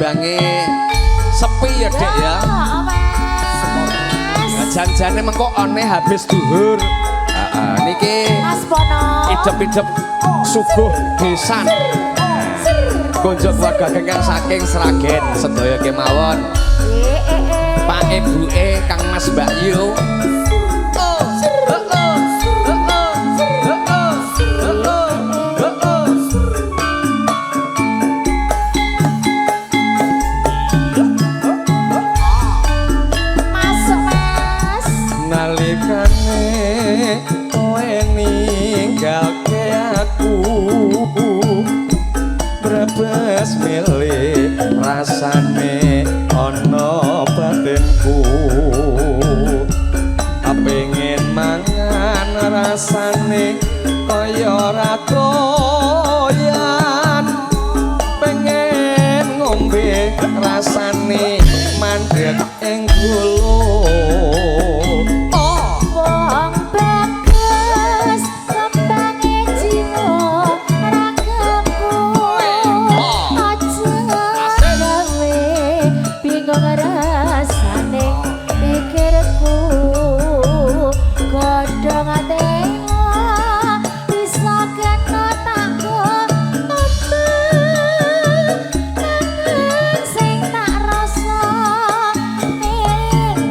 kembange sepi ya, Dek ya. Mas. Jan-jane mengko one habis duhur. Heeh, niki Mas Pono. idep-idep suguh besan. Konjuk keluarga kengkang saking Sragen sedaya kemawon. Pak Ibuke Kang Mas Mbak Yu. Masuk, Mas. Nalikane kowe ninggalke aku, brebes milih rasane ana batinku. Pengen mangan rasane kaya ora doyan, pengen ngombe rasane mandek ing gula. Wong bagus kembange jiwa ragamku, aja gawe bingung rasane pikirku. Godhong tela bisa kena tak tutup, nanging sing tak rasa ning.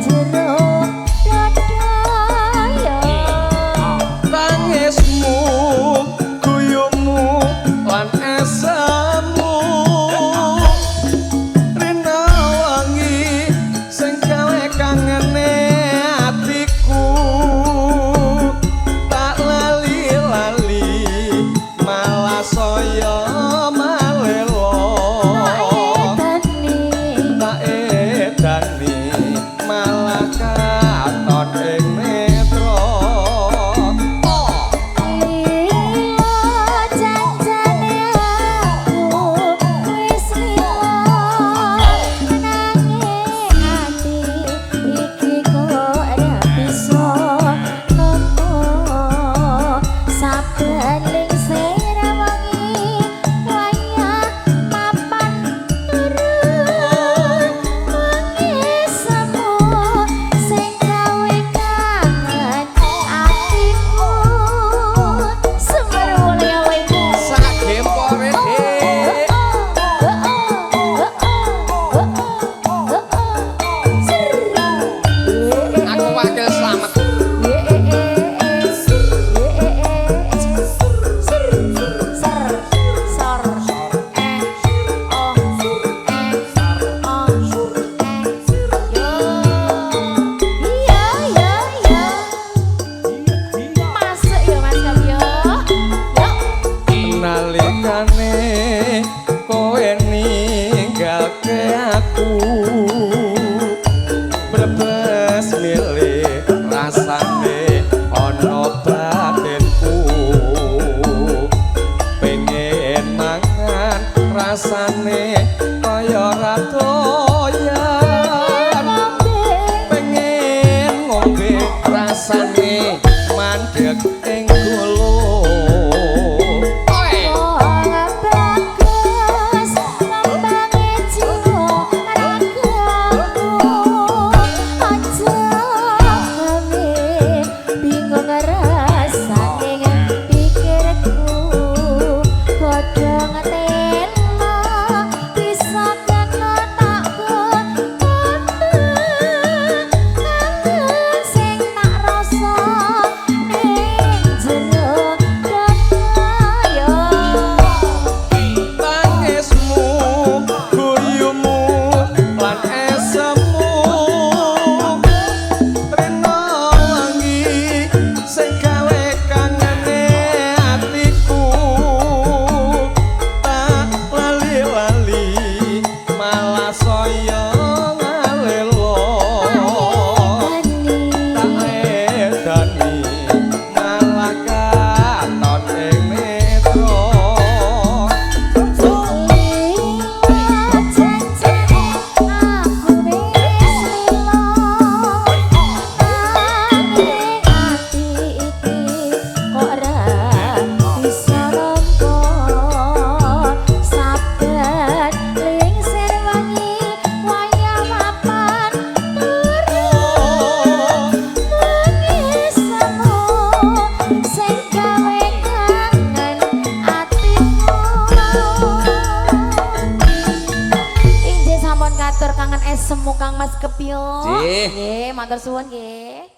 Mas Kepyo. Nggih. Nggih, matur suwun nggih.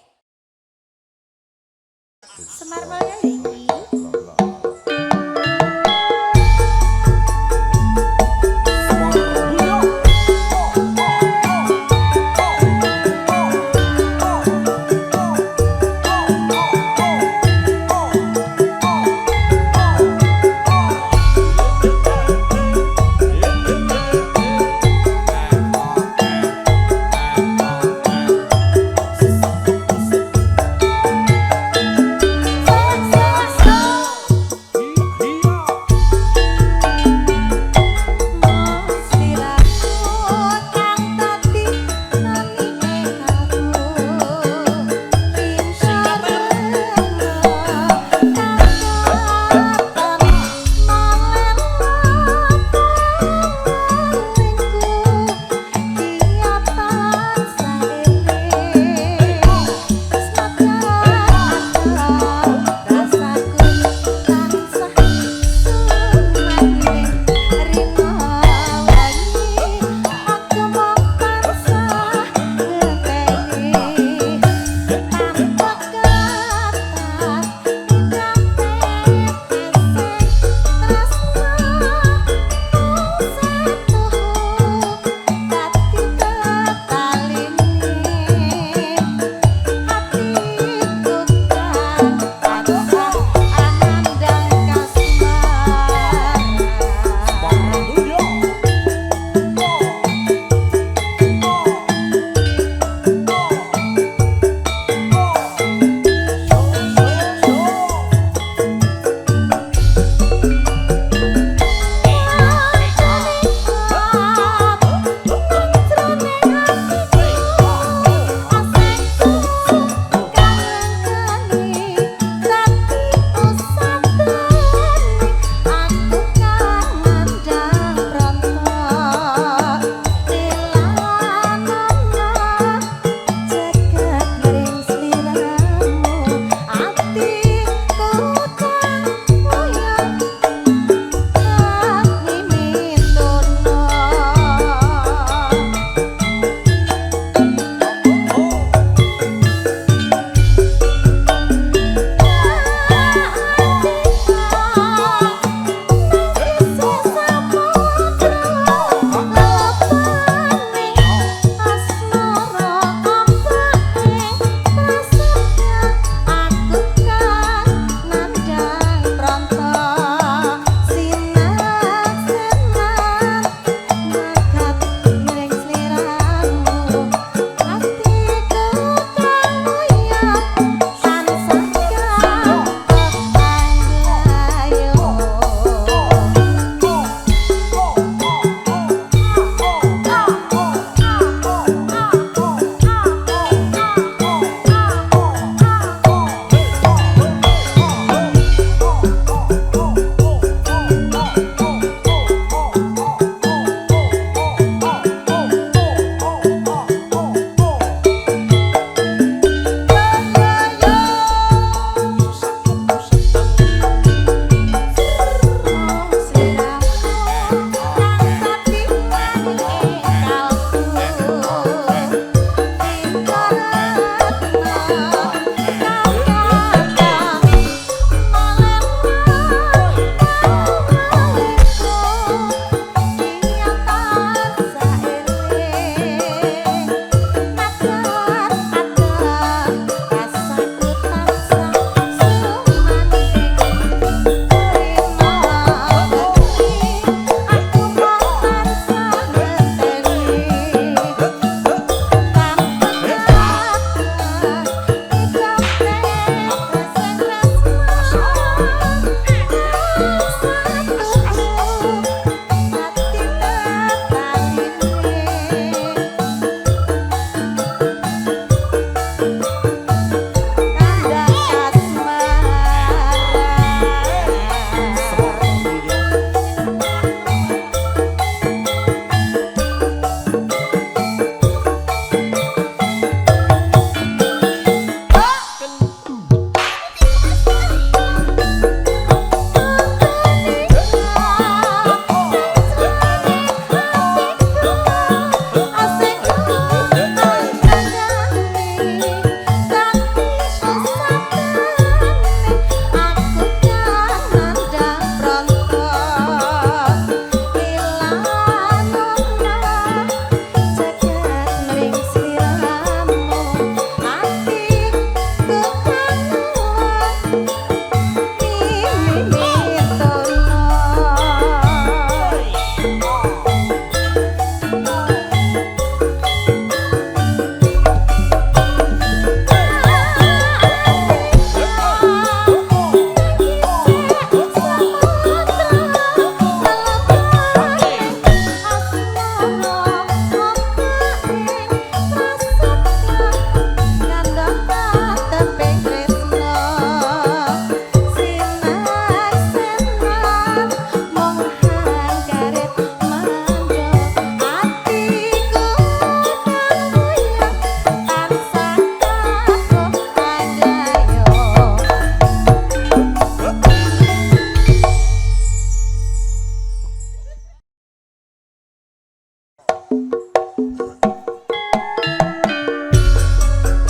Semar Mulya iki.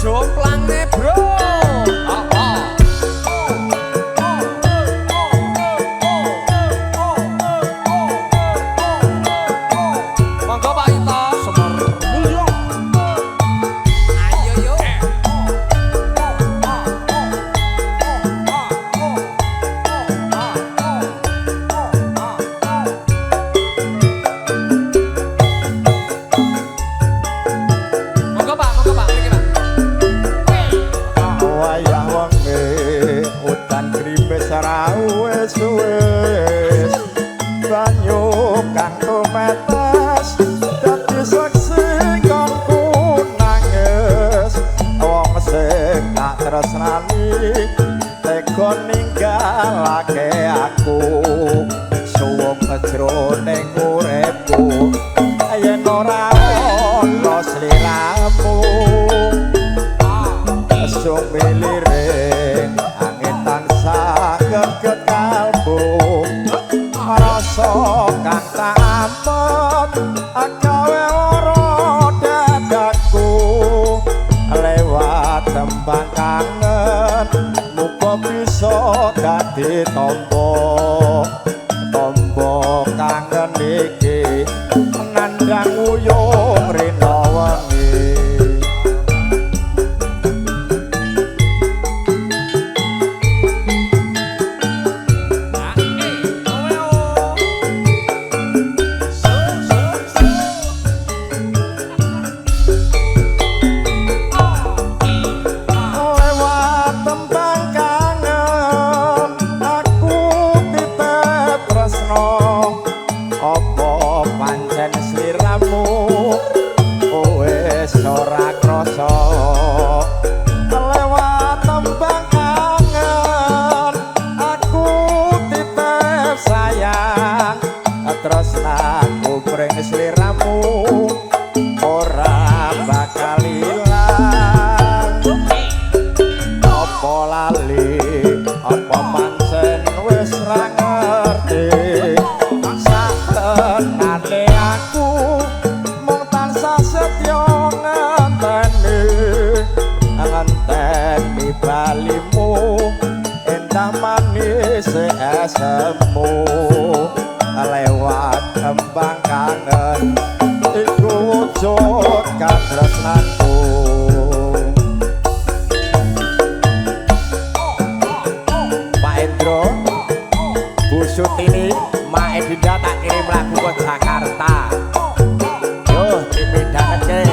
Jomplangne, bro. Monggo Pak Ito. Semar Mulyo. Ayo yo. Monggo Pak, mriki Pak. Wayah wengi udan grimis ra wis-wis, banyu kang tumetes dadi saksi konku nangis. Wong sing tak tresnani tega ninggalake aku, suwung jroning uripku yen ora ana sliramu. Sumiliring angin tansah geget kalbu, rasa kang tak ampet gawe lara dadaku. Lewat tembang kangen muga bisa dadi tombo, tombo kangen iki nandhang wuyung rina wengi. Lewat tembang kangen aku titip tresno, apa pancen sliramu wis ora krasa. Lewat tembang kangen aku titip sayang, tresnaku pring sliramu ora bakal ilang. Apa lali apa pancen wis ra ngerti, satenane aku mung tansah setya ngenteni, ngenteni balimu endah manis esemu. Lewat tembang kangen iku wujud katresnanku. Pak Endro, Bu Sutini, Ma Edinda tak kirim lagu ke Jakarta. Yo, dipindahke.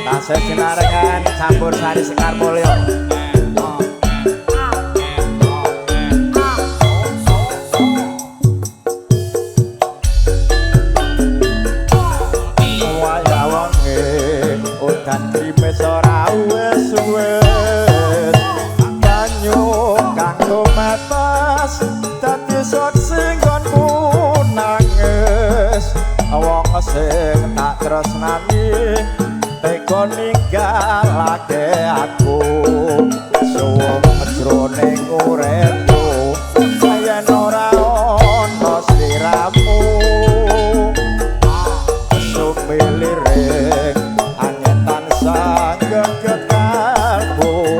Tasih sinarengan campur sari Sekar Mulyo. Wayah wengi udan grimis ora wis-wis, banyu kang tumetes dadi saksi nggonku nangis. Wong sing tak tresnani tega ninggalake aku, suwung jroning uripku yen ora ana sliramu. Sumiliring angin tansah geget kalbu,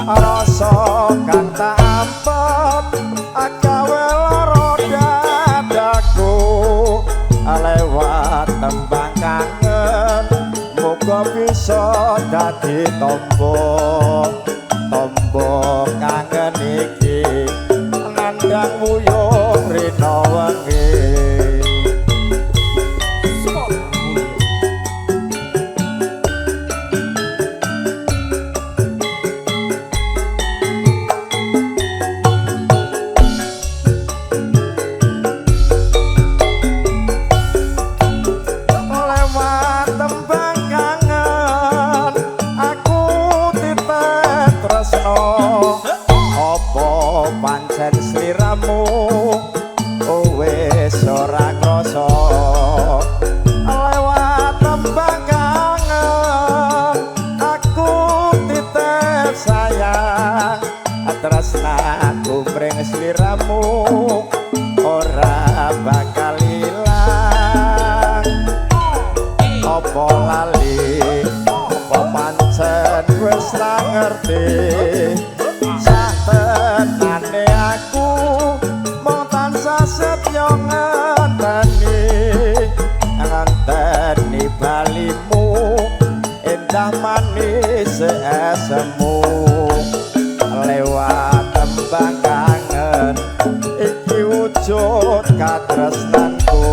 rasa kang tak ampet gawe lara dadaku. Lewat tembang kangen muga bisa dadi tombo, tombo kangen iki nandhang wuyung rina wengi. Lewat tembang kangen aku titip ngerti satenane aku mung tansah setya ngenteni ngenteni balimu endah manis esemu lewat tembang kangen iki wujud katresnanku.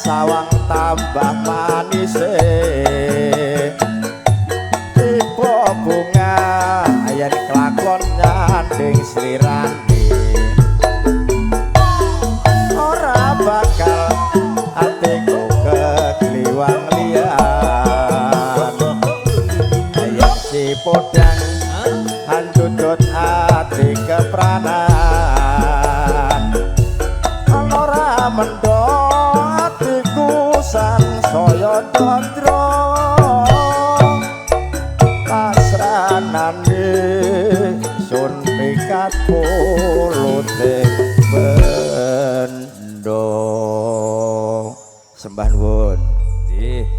Sawang tambah manise. Kahanane sun pikat pulute bendo. Sembah nuwun. Nggih.